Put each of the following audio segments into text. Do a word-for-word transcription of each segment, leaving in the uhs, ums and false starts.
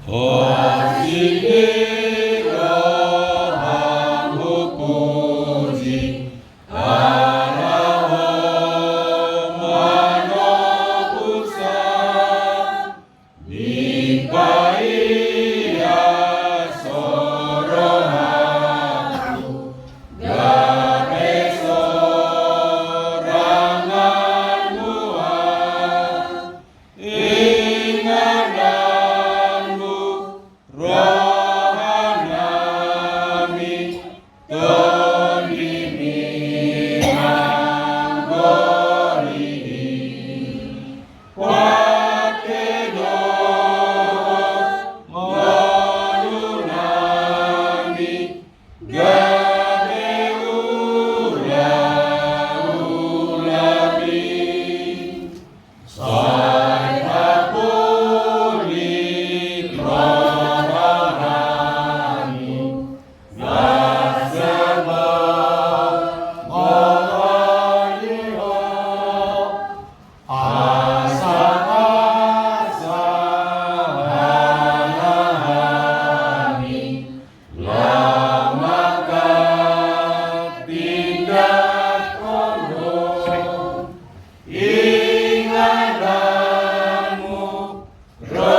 Asing i roham hupuji, ala Ho manobusa. Ni paias rohangku, gabe sorangan muna. Inganan muna rohanami, tondimi manggori i. Pake dohot ngolunami, gabe ulaulami. Sai hapolit rohanami, gabe manggori Ho. Asa, asa, ala hami, lam manghatindanghon Ho. Inganan muna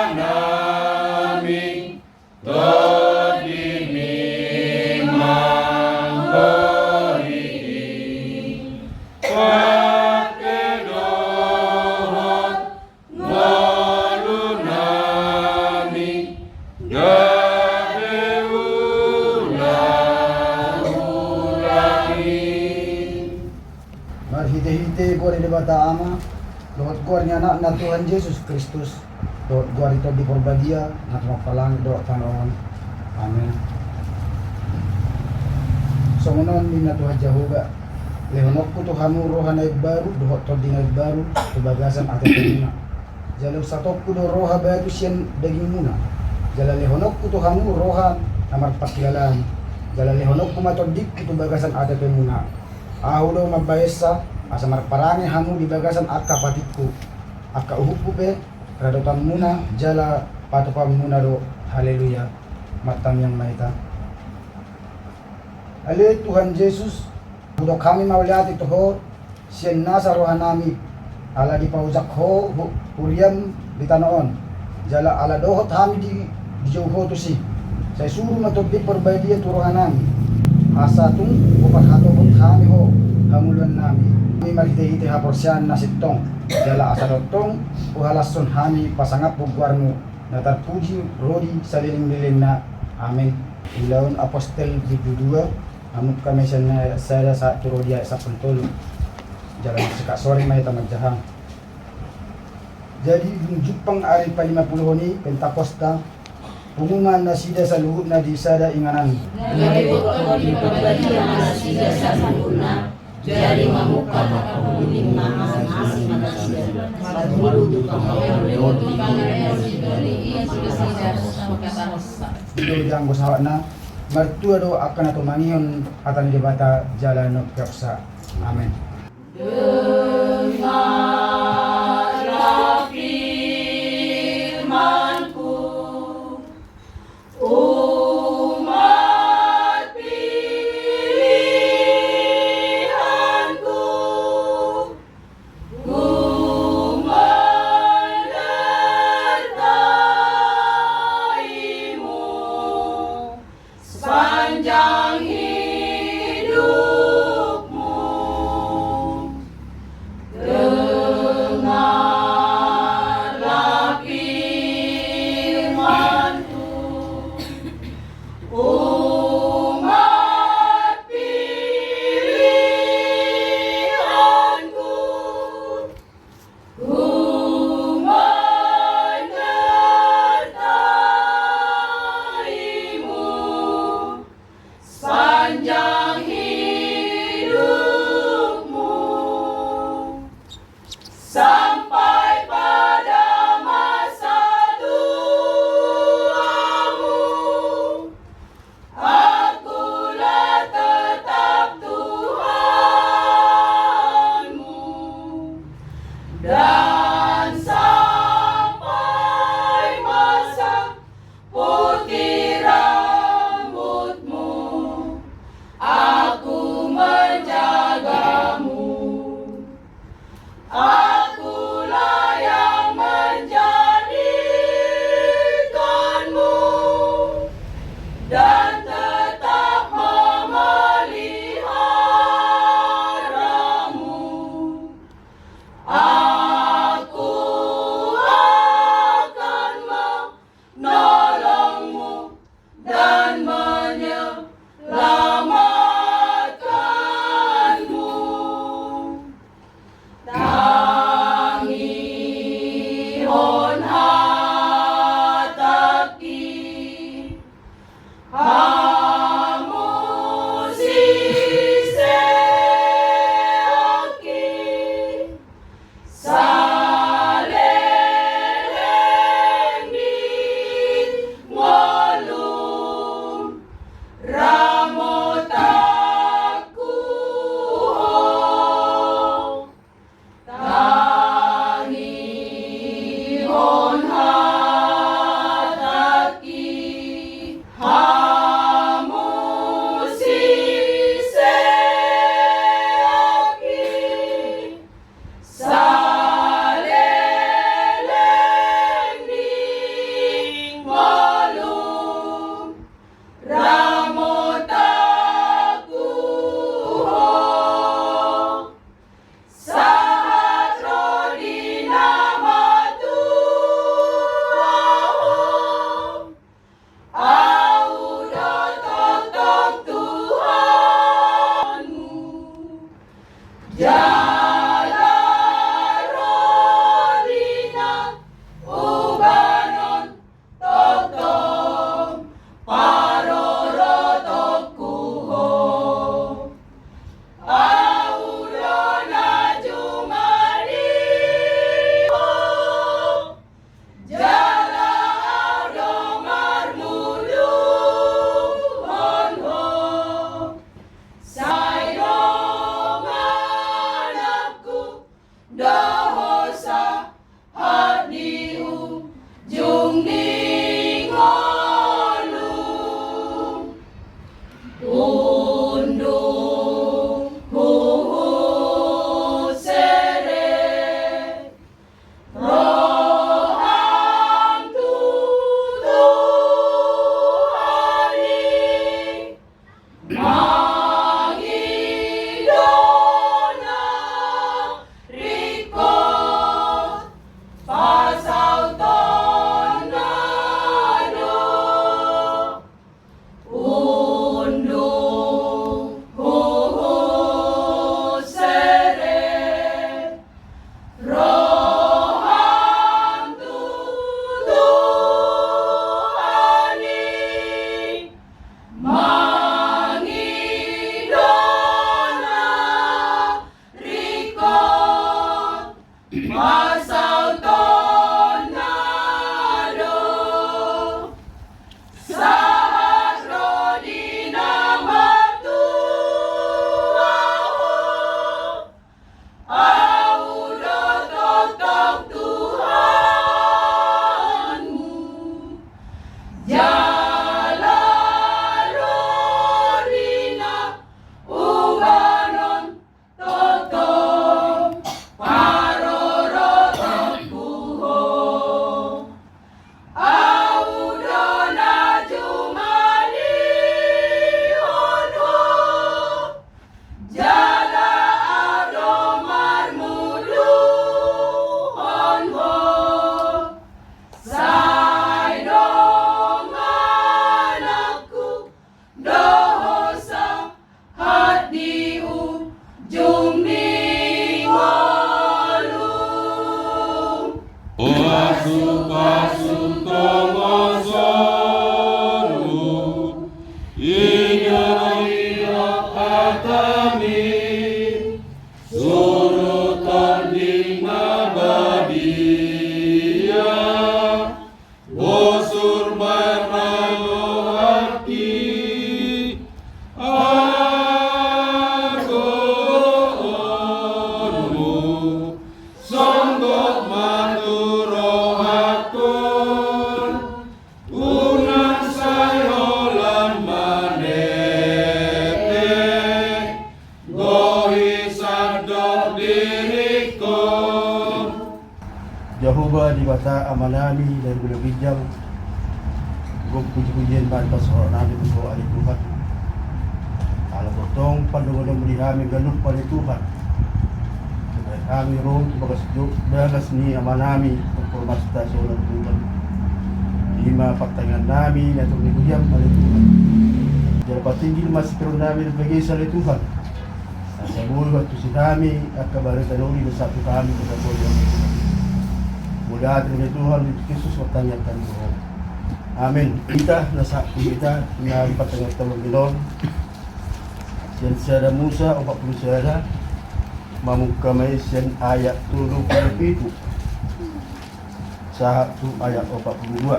rohanami, tondimi manggori i. Pake dohot ngolunami, gabe ulaulami. Marhitehite goar ni Debata Ama, dohot goar ni Anakna Tuhan Jesus Kristus, dohot goar ni Tondi Parbadia, na tumompa langit dohot tano on. Amen. Songon on ninna Tuhan Jahowa: Lehononku tu hamu roha na imbaru dohot tondi na imbaru tu bagasan ateateanmuna. Jala unsatongku do roha batu sian dagingmuna. Jala lehononku tu hamu roha na marpangkilalaan. Jala lehononku ma tondingki tu bagasan ateateanmuna. Ahu do mambaensa, asa marparange hamu di bagasan angka patikku. Angka uhumku pe radotanmuna jala patupaonmuna do. Haleluya. Martangiang ma hita. Ale Tuhan Jesus, hudok hami mauliate tu Ho, sian nasa rohanami, ala dipaojak Ho hu-, huriam di tano on. Jala ala dohot hami di, dijou Ho tusi. Sai suru ma Tondi Parbadia tu rohanami. Asa tung huparhatopot hami Ho, hangoluannami. Hami marhitehite haporseaon na sintong. Jala asa dohot tong, huhalashon hami pasangaphon goarmu, na tarpuji ro di salelenglelengna. Amen. Ulaon Apostel bindu dua, mamungka ma sian ayat sada sahat tu ro di ayat sampulu tolu. Jala marsikap sore ma hita manjahang. Jadi dung jumpang ari palimapuluhon i, Pentakosta, pungu ma nasida saluhutna di sada inganan. Gabe dohot Tondi Parbadia ma nasida saluhutna. Jadi mamungka ma nasida. Jadi anggo sahatna, martua do angka na tumangihon hata ni Debata jala na umpeopsa. Amen. Dengarlah firman-Ku, umat pilihan-Ku, Ku menyertaimu sepanjang hidupmu. Bosur ma rohangki agoonmu, songgop ma tu rohangkon, unang sai holan manete gohi sandok diringkon. Jahowa Debata Amanami na di banua ginjang, gok puji-pujian ma di pasahaton nami tu Ho ale Tuhan. Ala gok tong pandonganonmu di hami ganup ale Tuhan. Hami ro tu bagas jo, bagas ni Amanami, tu parmasta songon Tuhan. Ima partangiangan nami na tung ni huhiam ale Tuhan. Jala patinggil ma sitiruon nami di bagas ale Tuhan. Asa boi mantusi hami angka barita na uli na sahat tu hami tu sahat tu hami. Mauliate ma di Tuhan di Kristus martangiang hami tu Ho. Amin. Hita na sahat tu hita na di partangiangan taon on. Sian sada Musa opat pulu sada, mamungka ma i sian ayat tolu pulu pitu sahat tu ayat opat pulu dua.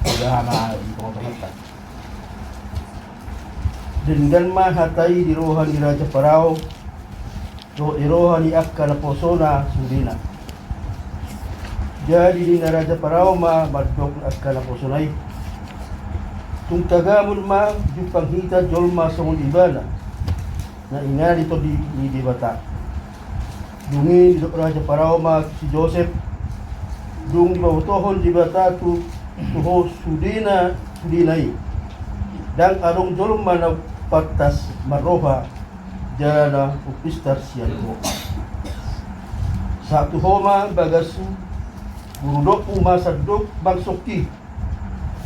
Udah ma di tongah-tongah. Denggan ma hata i di roha ni Raja Parao dohot di roha ni angka naposona sudena. Jadi ninna Raja Parao ma mandok angka naposona i, tung tagamon ma jumpang hita jolma songon ibana, na inganan ni Tondi ni Debata. Dung i didok Raja Parao ma tu si Josep, dung dipabotohon Debata tu, tu ho sudena, sudena i, ndang adong jolma na pantas marroha jala na umpistar sian ho. Sahat tu ho ma bagashu, burudokmu ma sandok bangsongki.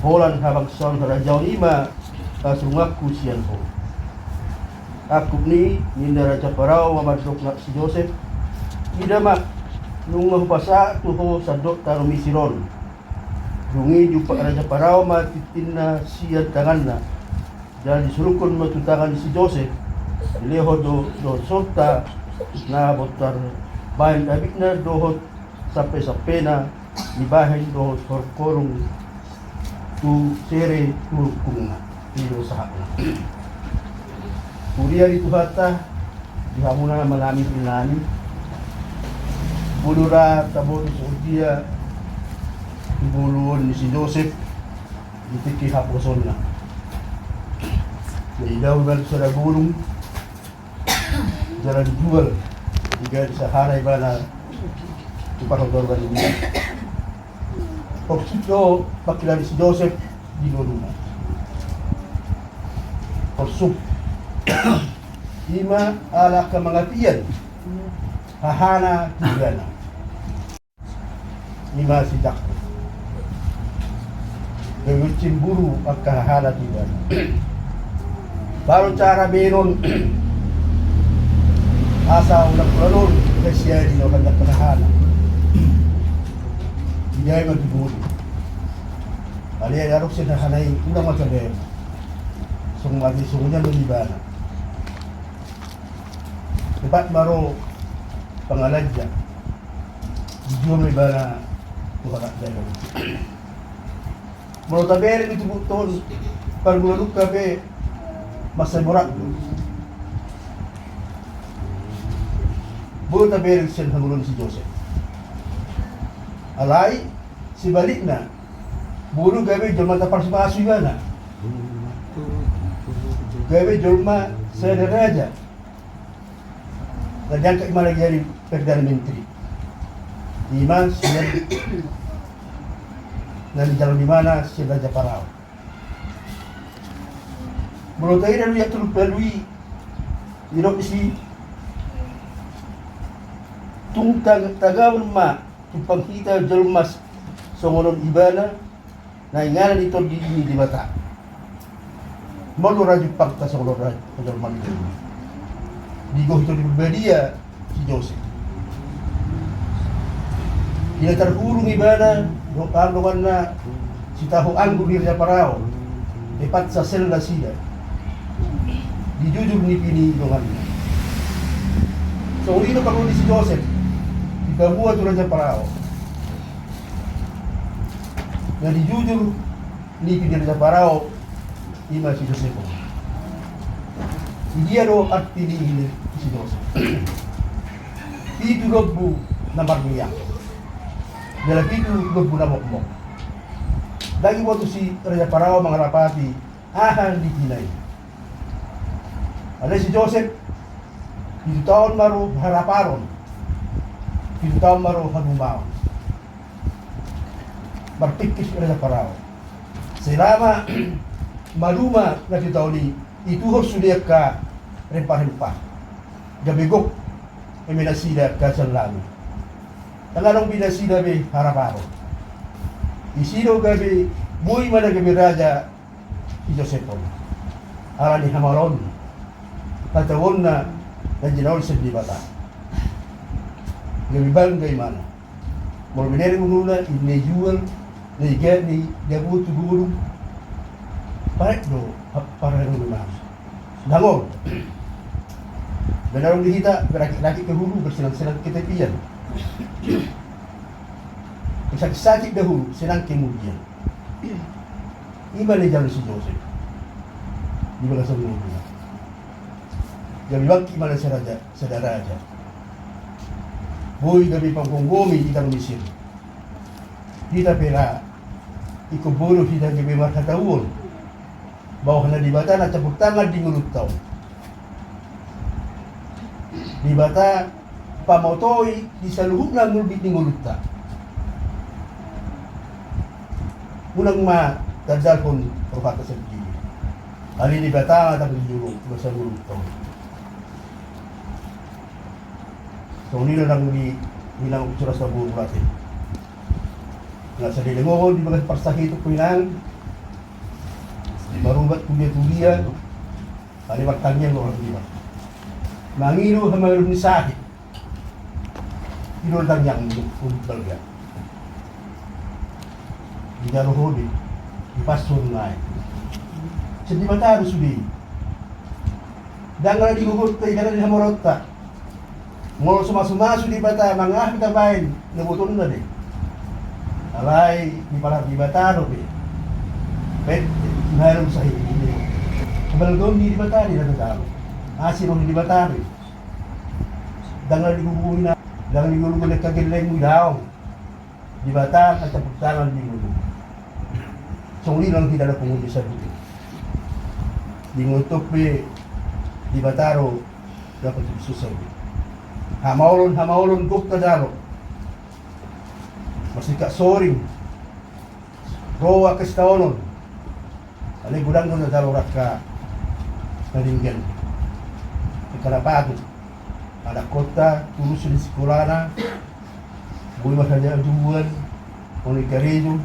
Holan habangsaon harajaon i ma hasurunganku sian ho. Angkup ni i ninna Raja Parao ma mandok na si Josep, ida ma, nunga hupasahat tu ho sandok tano Misir on. Dung i diumpat Raja Parao ma tintinna sian tanganna. Jala disulungkon ma tu tangan ni si Josep, dilehon do, do sonta na bontar bahen abitna dohot sampe-sampena, dibahen dohot horong-horong tu sere tu rungkungna. I do sahatna. Huria ni Tuhanta, di hamuna ma nami di nami. Boi do ra taboto songon dia di bolon ni si Josep di tingki haposonna. Jadi dao ibana tu sada bolon, jala dijual, diganti sahana ibana tu parhorban ni dia. Porsuk do pangkilaan ni si Josep di bolonna. Porsuk. Ima ala angka mangapian hahana tu ibana. Ima si Jakkob. Gabe cimburu angka hahana tu ibana. Baru cara benon asa unang pola non, asa sian i na unang angka hahana. Dia ima tu bolon. Alai adong sian hahana i unang ma tabaen. Songon mate songon i do ibana. Tepat ma ro pangalanja. Dijua ma ibana tu halak dalan. Molo tabereng di tubuhta on, pargulangka pe mansai borat do. Boi tabereng sian hangoluan si Josep. Alai sebalikna, boi do gabe jolma na tarpasupasu ibana. Gabe jolma sada raja. Na diangkat ibana jadi perdana menteri. Ima sian na dijalo ni ibana sian Raja Parao. Molo taida di ayat tolu pulu ualu i, didok disi, tung tag-, tagamon ma jumpang hita jolma songon on ibana, na inganan ni Tondi ni Debata. Molo ra jumpangta songon on ra, jolma ni Tondi. Digohi Tondi Parbadia si Josep. Di na tarhurung ibana dohot donganna sitaho anggur ni Raja Parao, tepat sasel nasida. Dijujur nipi ni donganna. Songon i do parngoluon ni si Josep, dipaboa tu Raja Parao. Na dijujur ni pini raja Parao, i ma si Josep on. Di dia do arti ni pini si Josep? Pitu lombu na marmiak, jala pitu lombu na mokmok. Ndang diboto si raja Parao mangarapati aha ni pina i. Alai si Josep, pitu taon ma ro haraparon, pitu taon ma ro halumaon. Marpingkir si raja Parao. Selama malua na pitu taon i, dituhor sude angka rempa-rempa. Gabe gok eme nasida angka sian lami. Ndang adong be nasida be haraparon. Disi do gabe boi ma na gabe raja si Josep on. Ala ni hamaolon, hataonna na jinaol sian Debata. Gabe bangga imana. Molo menere ununa, i na ijual, na iga, na iga botu godung. Paet do, pa-, parhangoluan. Ndang olo. Benar di hita, berakit-rakit ke hulu, bersenang-senang ke tepian. Bersakit-sakit dahulu, senang kemudian. I ma na dijalo si Josep di bagasan ngoluna. Gabe bangkit ma na sada raja, sada raja. Boi gabe panggomgomi di tano Mesir. Hita pe ra ingkon boi do hita gabe marhatauon. Bahwa na Debata na campur tangan di ngolunta on. Debata pamotoi di saluhutna ngolu di ngolunta. Unang ma taandalhon rohanta sandiri. Alai Debata ma tanggung jawab di bagasan ngolunta on. Songon i do nang di inang sura sabu berarti. Na sadele mogo di bagasan parsahit tu inang. Marubat tu dia tu dia. Alai martangiang do rohanta. Mangido hamaolon ni sahit. I do tangiang ni balga. Dijalo ho be, dipasur nai. Sian Debata do sude. Ndang na di gogonta i, ndang na di hamaolonta. Molo so masumasu Debata, mangaha pe tabaen, na botonna be. Alai dipalar Debata do be. Pe, na adong sahit i. Habalgaon ni Debata do na tatalo. Asi roha ni Debata do. Ndang na digogoi na, ndang na digogoi na angka gellengmu, daong. Debata na campur tangan di ngolu. Songon i nang hita na pungu di sabu. Di ngolunta pe Debata do na patuduhon sabu. Hamaolon, hamaolon gok tajalo. Marsingkat soring. Ro angka sitaonon. Alai godang do na jalo angka na denggan. Angka na patut. Anakkonta tulus di sikolana. Boi ma hajahajuan. Molo di karejo.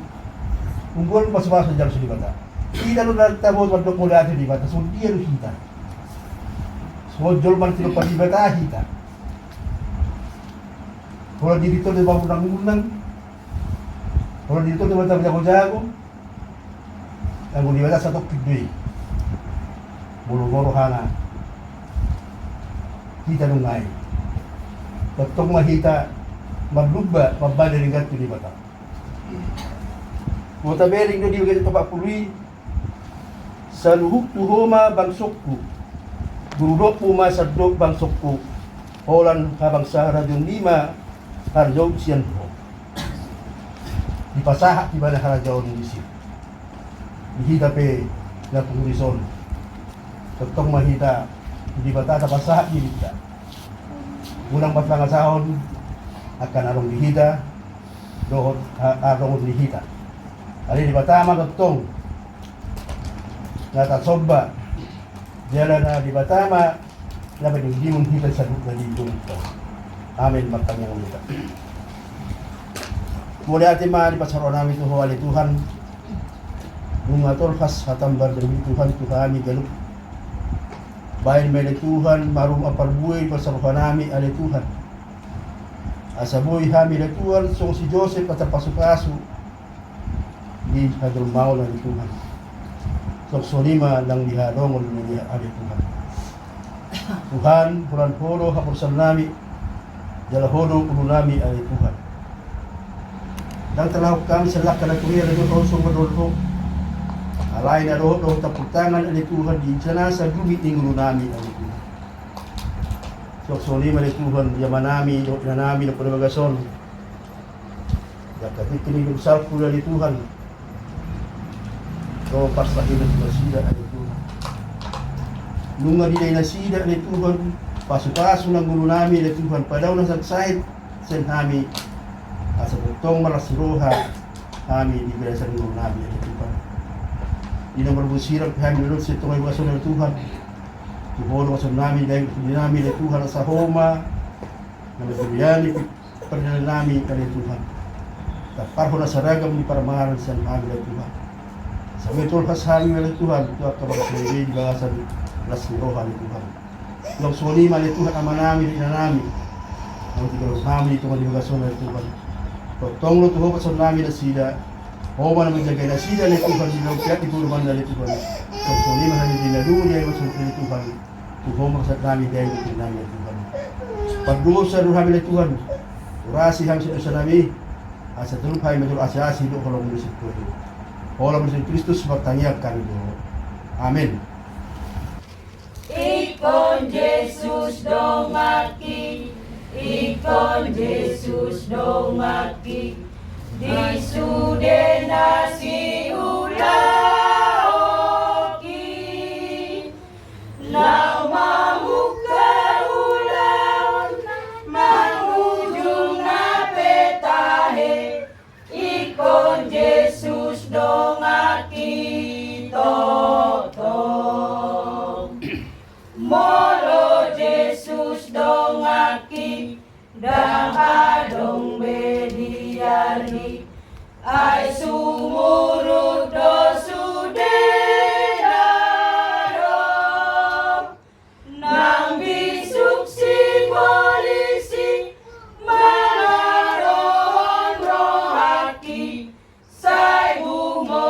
Ungguan pasupasu jalo sian Debata. Hita do na taboto mandok mauliate tu Debata. Songon dia do hita. Songon jolma na tinompa Debata hita. Molo di hita do baru nang unang. Molo di hita do mantap jago-jago. Anggo Debata satongkin do i. Molo gok rohana. Hita nunga i. Tongtong ma hita marlumba mambadari denggan tu Debata. Molo tabereng do di bagasan opat pulu i. Saluhut tu ho ma bangsongku. Guru dompu ma sandok bangsongku. Holan habangsa harajaon i ma harajaon sian ho. Dipasahat ibana harajaon ni si. Di hita pe na pungu dison. Tongtong ma hita di Debata tapasahat dirinta. Unang marpangasahon angka na adong di hita dohot ha-, adong di hita. Alai Debata ma tongtong na tasomba. Jala na Debata ma na paninggimon hita saluhutna di ngolunta. Amen. Martangiang ma hita. Mauliate ma dipasahat rohanami tu ho ale Tuhan. Nunga tolhas hataM, bahen ma ale Tuhan tu hami ganup. Bahen ma ale Tuhan marumamparbue di pasahat rohanami ale Tuhan. Asa boi hami ale Tuhan songon si Josep na tarpasupasu di hajolmaon ale Tuhan. Songon i ma nang di haadongon ni ale Tuhan. Tuhan, holan Ho do haporseaonnami, jala Ho do ngolunami ale Tuhan. Ndang talahok hami sian langka na tung i ale Tuhan, songon na dohot Ho. Alai na dohot do Ho campur tangan ale Tuhan di jinasa gumit ni ngolunami ale Tuhan. Suang songon i ma ale Tuhan di amanami dohot inanami na di bagasan on. Jala tingki ni dung salpu ale Tuhan, Ho parsahit tu nasida ale Tuhan. Nunga didai nasida ale Tuhan, pasupasu ma ngolunami ale Tuhan, padao na sahit sian hami, asa tongtong ma las ni roha hami di bagasan ngolunami ale Tuhan. Di na marbue sirang pe hami dohot sian tonga ni bagasan on ale Tuhan. Tu Ho do hasonami, dai tu inanami ale Tuhan, asa Ho ma na manjadi pardalanan nami ale Tuhan. Tampar Ho nasa ragam ni parmahalan sian hami ale Tuhan. Asa tolhas hami ale Tuhan tu angka bangso i di bagasan las ni roha ale Tuhan. Suang songon i ma ale Tuhan amanami dohot inanami na tinggal hami di tonga ni bagasan on ale Tuhan. Tongtong do tu Ho pasonami nasida. Ho ma na manjaga nasida ale Tuhan di na umpeak di puluman ale Tuhan. Suang songon i ma hami di na dua di ale Tuhan. Tu Ho ma hasonami, dai tu inanami ale Tuhan. Pardosa do hami ale Tuhan. Urasi hami sian dosanami. Asa talup hami manjalo asi-asi dohot holong ni Kristus. Holan ni Kristus martangiang hami tu Ho. Amen. Ingkon Jesus donganki, ingkon Jesus donganki, di sude na siulahonki. Naung mamungka ulaon mangunjung na pe tahe, ingkon Jesus donganki tongtong. Molo Jesus donganki, ndang adong be liarni, ai sumurut do sude na adong. Nang bisuk sipolisi mangadohon rohangki, sai bumo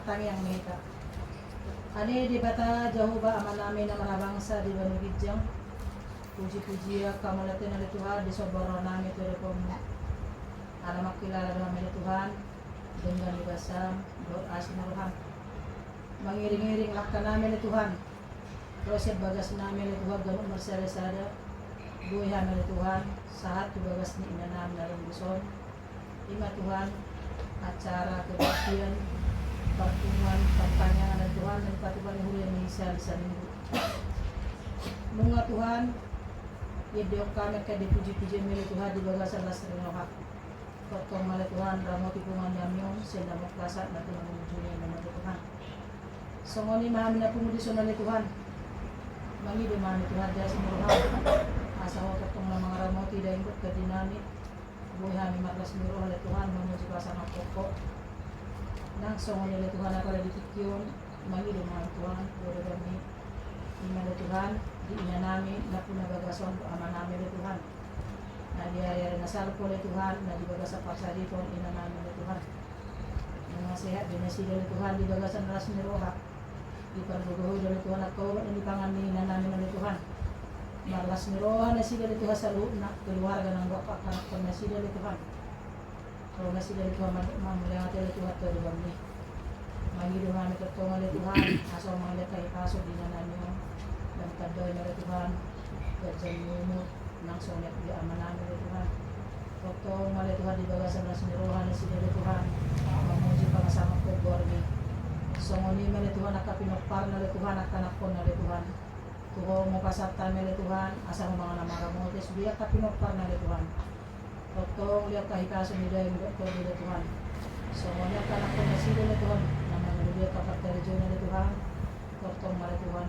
Tangiang ma hita. Ale Debata Jahowa Amanami na marhabangsa di banua ginjang, puji-pujian hamu ma ale Tuhan, disomba rohanami tu adopanmu. Ala mangkilala do hami ale Tuhan, denggan ni basam dohot asi ni roham. Mangiring-iring langkanami ale Tuhan, ro sian bagasnami ale Tuhan ganup marsada-sada. Boi hami ale Tuhan sahat tu bagas ni inanami na adong dison. I ma Tuhan, acara kebaktian, pertemuan, partangiangan ale Tuhan, na dipatupa ni huria ni sian Salihombu. Nunga Tuhan, iendehon hami angka puji-pujianmi ale Tuhan di bagasan las ni roha. Tongtong ma ale Tuhan, ramoti punguan nami on, sian na mangkasak na tu na mangujungi na ma ale Tuhan. Songon i ma hami na pungu dison ale Tuhan. Mangido ma hami Tuhan di asi ni roham, asa Ho tongtong na mangaramoti daeng dohot tondi nami. Boi hami marlas ni roha ale Tuhan, mamuji pasangaphon Ho. Nang songon i ale Tuhan, apala di tingki on, mangido ma hami Tuhan, tu adopanmi. I ma ale Tuhan, di inanami, nampuna bagas on, amanami ale Tuhan. Na di ari-ari na salpu ale Tuhan, na di bagasan parsaripeon inanami ale Tuhan. Nunga sehat do nasida ale Tuhan di bagasan las ni roha. Dipargogoi do ale Tuhan angka obat na nipangan ni inanami ale Tuhan. Marlas ni roha nasida ale Tuhan saluhutna, keluarga nang dohot angka anakkon nasida ale Tuhan. Ro nasida ale Tuhan ma-, mamulihon ale Tuhan tu adopanmi. Mangido ma hami tongtong ale Tuhan, asa Ho mangalehon hahipason di inanami on. Dang tanda i ma ale Tuhan, ganjang ni umur, nang songon i di amanami ale Tuhan. Tongtong ma ale Tuhan di bagasan las ni roha nasida ale Tuhan, mamuji pasangaphon goarmi. Songon i ma ale Tuhan angka pinomparna ale Tuhan, angka anakkonna ale Tuhan. Tu Ho ma pasahat hami ale Tuhan, asa Ho ma na mangaramoti sude angka pinomparna ale Tuhan. Tongtong lehon hahipason ni daeng dohot tondi ale Tuhan. Songon i angka anakkon nasida ale Tuhan, na mangalului angka parkarejoan ale Tuhan. Tongtong ma ale Tuhan,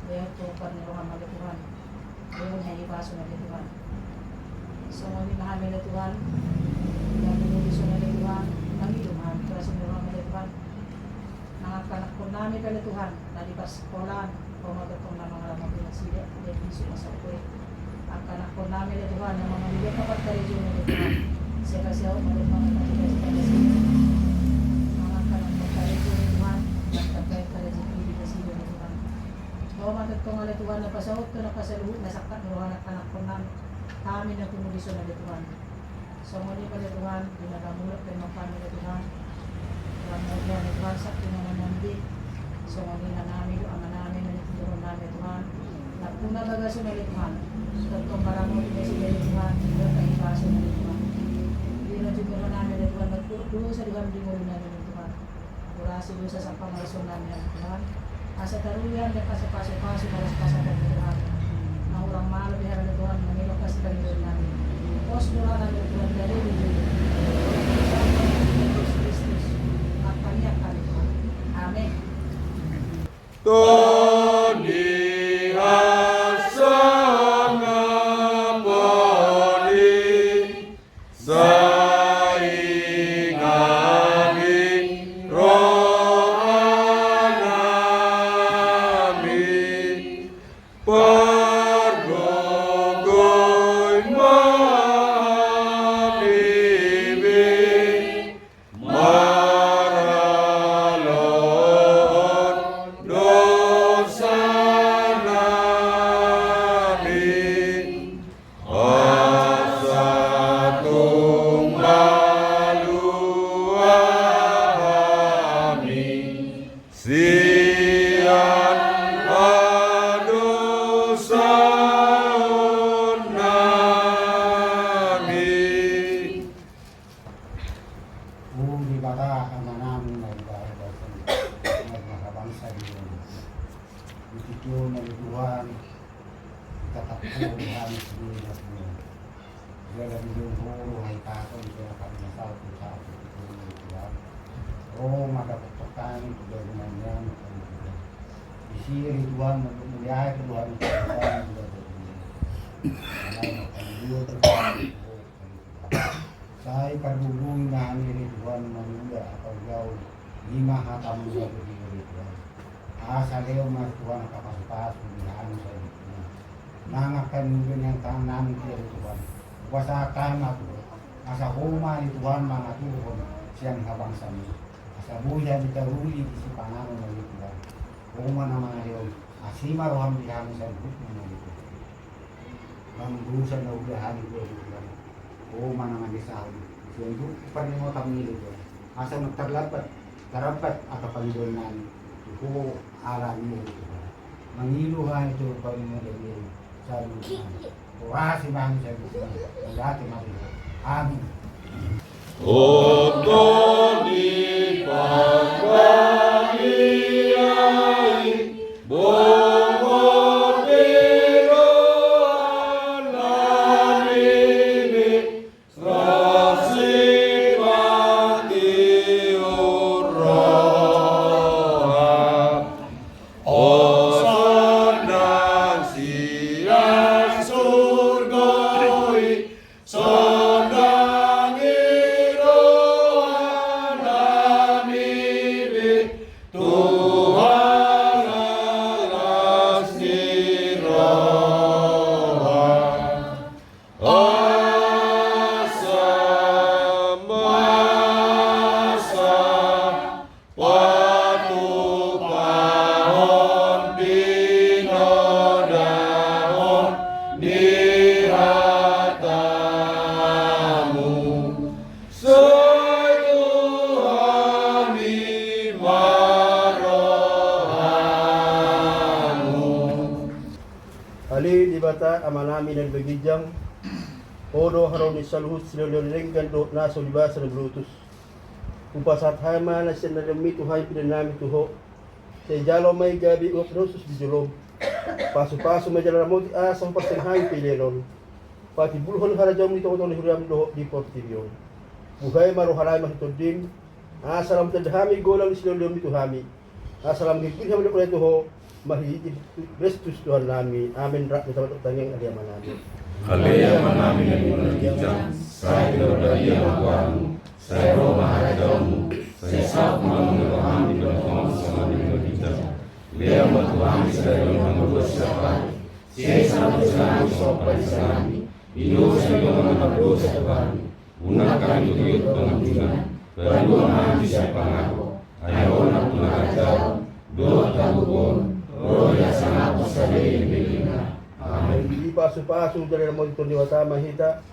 lehon pinompar ni roham ale Tuhan. Lehon hahipason ale Tuhan. Songon i ma hami ale Tuhan, na pungu dison ale Tuhan, mangido ma hami tu las ni roham ale Tuhan. Nang angka anakkonnami pe ale Tuhan, na di parsikolaan, Ho ma tongtong na mangaramoti nasida, di bisuk na salpu i. Angka anakkonnami ale Tuhan, na mangalului angka parkarejoan ale Tuhan. Sehat-sehat ma ale Tuhan, na di bagasan nasida. Nang angka anakkon karejo ale Tuhan, na tangkas rejeki di nasida ale Tuhan. Ho ma tongtong ale Tuhan, na pasauthon angka saluhutna sangkap ni roha ni angka anakkonnami. Hami na pungu dison ale Tuhan. Songon i ma ale Tuhan, di na lam mulak pe ma hami ale Tuhan. Lam mulak ale Tuhan, sangkap ni inanami. Songon i inanami dohot amanami, na nipunguhon nami ale Tuhan. Nampuna bagas on ale Tuhan. Tongtong ma ramoti nasida ale Tuhan. Lehon hahipason ale Tuhan. Di na jumolo nami ale Tuhan, mardosa do hami di ngolu nami ale Tuhan. Ampurasi dosa sahat pamalason nami ale Tuhan. Asa taruli hami di angka pasupasu, pasupasu ale Tuhan. Na hurang malo be hami ale Tuhan, mangido angka sipangidoan nami. Pos do roha nami ale Tuhan, dari di Kristus. Martangiang hami Tuhan. Amin. Tondi hasangapon i. Sai ngani rohanami, pargogoi ma hami be, maralohon dosanami. Asa tung malua hami sian hadosaon nami. O Debata Amanami na di banua ginjang, na marhabangsa di banua ginjang. Di tingki on ale Tuhan, Tatap Ho rohami sude na pungu. Jala dilehon Ho do hahipason, jala hami na salpu sahat tu tingki on ale Tuhan. Ro ma dapothon hami tu bangunan ni amanami. Disi ale Tuhan, mandok mauliate do hami tu Tuhan, di bangunan ni amanami. Alai na paling dua tu Tuhan. Sai pargogoi ma hami ale Tuhan, mangula atau gaul, i ma hatamu ale Tuhan. Asa lehon ma Tuhan angka pasupasu di hami saluhutna. Nang angka na niula ni tangan nami pe ale Tuhan, hupasahat hami ma tu Ho. Asa Ho ma ale Tuhan mangaturhon sian habangsam i. Asa Tabuhi hami taruli di sipanganon na di Tuhan. Ho ma na mangalehon, asi ma roham di hami saluhutna na di Tuhan. Manang dosa na huula hami tu Tuhan. Ho ma na mangesahon. Sian tu parningotan ni Tuhan. Asa na tarlambat, tarlambat angka pangidoan nami. Ho ala ni Tuhan. Mangido hami tu pangidoan nami. Saluhutna. Horas ma hami saluhutna. Mauliate ma di Tuhan. Amin. Oto ni pangkaliai, bongo biro anami, rasi mati urroha. Osana sian surgo i, sonang i roha nami be, Tuhan las ni roha. Asa masa patupahon pinodahon ni hatamu, sai tu hami ma rohamu. Ale Debata Amanami na di banua ginjang, Ho do haroro ni saluhut silehonlehon ni denggan dohot na so dibasa na bulutus. Hupasahat hami ma na sian na nilehonmi tu hami pelean nami tu Ho. Sai jalo ma i gabe uap na hushus di jolom. Pasupasu ma jala ramoti asa hupasahat hami pelean on. Patimbulhon harajaonmu di tongatonga ni huriam dohot di portibi on. Buhai ma rohanami marhite Tondim. Asa lam tanda hami golang ni silehonlehonmi tu hami. Asa lam gingkir hami dohot tu Ho, marhite Kristus Tuhannami. Amen. Rap ma hita mandok tangiang, Ale Amanami. Ale Amanami na di banua ginjang, sai pinarbadia ma goarmu, sai ro ma harajaonmu, sai saut ma hami di banua tonga songon na di banua ginjang. Lehon ma tu hami sadari on hangoluan siapari, sesa ma dosanami songon panesanami di dosa ni dongan na mardosa tu hami. Unang hami togihon tu pangunjunan, palua ma hami sian pangago, ai Ho do na manjalo, dohot hagogoon, dohot hasangapon saleleng ni lelengna. Amen. Dipasupasu jala diramoti Tuhan Debata ma hita.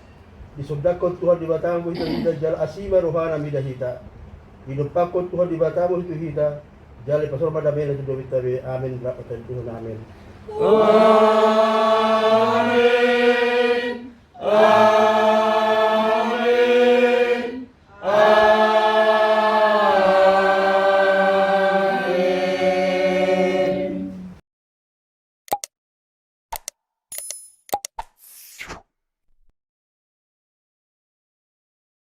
Disondangkon Tuhan Debata ma hita jala asi ma rohana mida hita. Didompakhon Tuhan Debata ma hita. Jala dipasaor ma dameNa tu hita be. Amen. Rap ma hita tu Tuhan. Amen. Amen.